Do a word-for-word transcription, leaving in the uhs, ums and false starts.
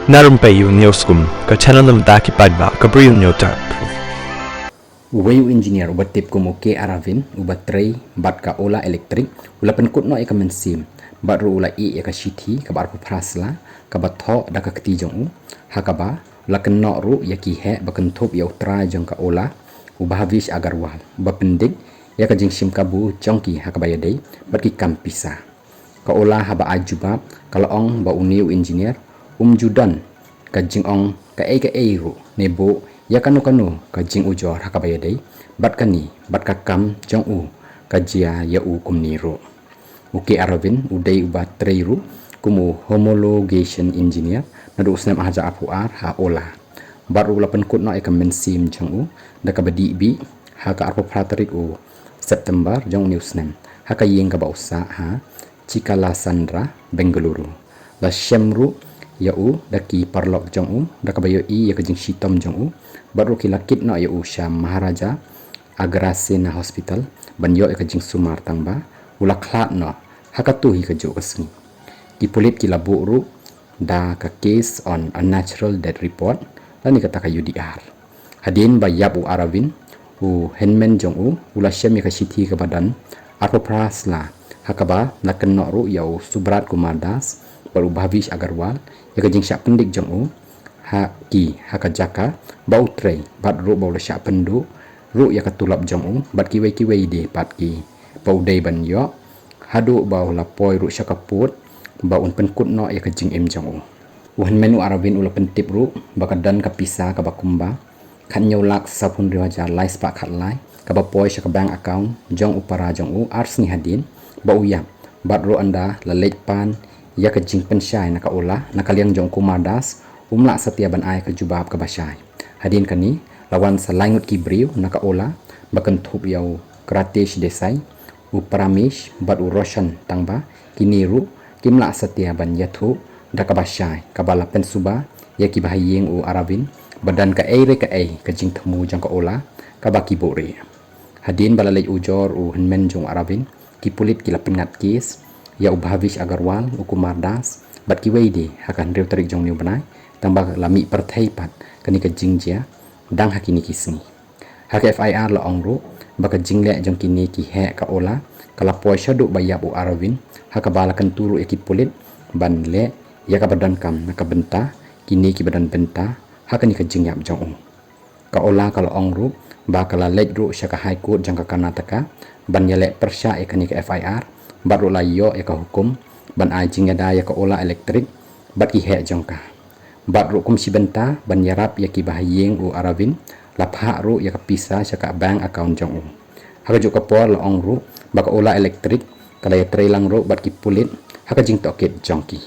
Na rympei ïa u News Kum, ka channel na bynta ki paidbah ka Bri U News Channel. Uwei u engineer uba tip kum u K Aravind, uba trei bad ka Ola Electric, u la pynkut noh ïa ka mynsiem bad ruh u la ïeh ïa ka shithi kaba arphew phra sla, kaba thoh da ka kti jong u, ha kaba u la kynnoh ruh ïa ki heh ba kynthup ïa u trai jong ka Ola, u Bhavish Agarwal, uba pyndik ïa ka jingshim kabu jong ki ha kaba ïadei bad ki kam pisa. Ka Ola haba ai jubab ka la ong ba une u engineer um ju don ka jingong kaei kaei ruh, ne buh ïa kano kano ka jingujor ha kaba ïadei bad kane, bad ka kam jong u ka jia ïa u kumne ruh. U K Aravind u dei uba trei ruh kum u homologation engineer naduh u snem arhajar arphew ar ha Ola. Bad ruh u la pynkut noh ïa ka mynsiem jong u da kaba dih bih ha ka arphew phra tarik u September jong une u snem, ha ka ïing kaba u sah ha Chikkalasandra, Bengaluru. La shem ruh ïa u da ki paralok jong u da kaba ïohi ïa ka jingshitom jong u, bad ruh ki la kit noh ïa u sha Maharaja Agrasena Hospital ban ïoh ïa ka jingsumar, tangba u la khlad noh ha kato hi kajuh ka sngi. Ki pulit ki la buh ruh da ka Case on Unnatural Death Report, lane kata ka U D R. Hadien ba ïap u Aravind, u hynmen jong u u la shem ïa ka shithi kaba don arphew phra sla, ha kaba la kynnoh ruh ïa u Subrat Kumar Das bad u Bhavish Agarwal ïa ka jingshah pyndik jong u ha ki, ha ka jaka ba u trei, bad ruh ba u la shah pynduh ruh ïa ka tulop jong u bad kiwei kiwei de pat kiba u dei ban ïoh, haduh ba u la poi ruh sha ka pud ba un pynkut noh ïa ka jingim jong u. U hynmen u Aravind u la pyntip ruh ba ka don ka pisa kaba kumba khathynñiew lak sawphew hynriew hajar lai spah khatlai, kaba poi sha ka bank account jong u para jong u ar sngi hadien ba u ïap, bad ruh ynda la leit pan ïa ka jingpynshai na ka Ola na ka liang jong u Kumar Das, um lah satia ban ai ka jubab kaba shai. Hadien kane la wan sa lai ngut ki briew na ka Ola ba kynthup ïa u Kratesh Desai, u Pramesh bad u Roshan, tangba kine ruh kim lah satia ban ïathuh da kaba shai, kaba la pynsuba ïa kiba ha ïing u Aravind ba don kaei re kaei ka jingthmu jong ka Ola kaba ki buhrieh. Hadien ba la leit ujor u hynmen jong u Aravind, ki pulit ki la pynngat case ïa u Bhavish Agarwal, u Kumar Das bad kiwei de ha ka hynriew tarik jong une u bnai, tangba la mih pyrthei pat kane ka jingjia dang ha kine ki sngi. Ha ka F I R la ong ruh ba ka jingleh jong kine ki heh ka Ola ka la poi shaduh ba ïap u Aravind, ha kaba la kyntu ruh ïa ki pulit ban leh ïa kaba donkam na ka bynta kine kiba don bynta ha kane ka jingïap jong u. Ka Ola ka la ong ruh ba ka la leit ruh sha ka High Court jong ka Karnataka ban ïaleh pyrshah ïa kane ka F I R, bad ruh la ïoh ïa ka hukum ban ai jingïada ïa ka Ola Electric bad ki heh jong ka. Bad ruh kum shi bynta ban ïarap ïa kiba ha ïing u Aravind, la phah ruh ïa ka pisa sha ka bank account jong u. Ha kajuh ka por la ong ruh ba ka Ola Electric ka la ïatrei lang ruh bad ki pulit ha ka jingtohkit jong ki.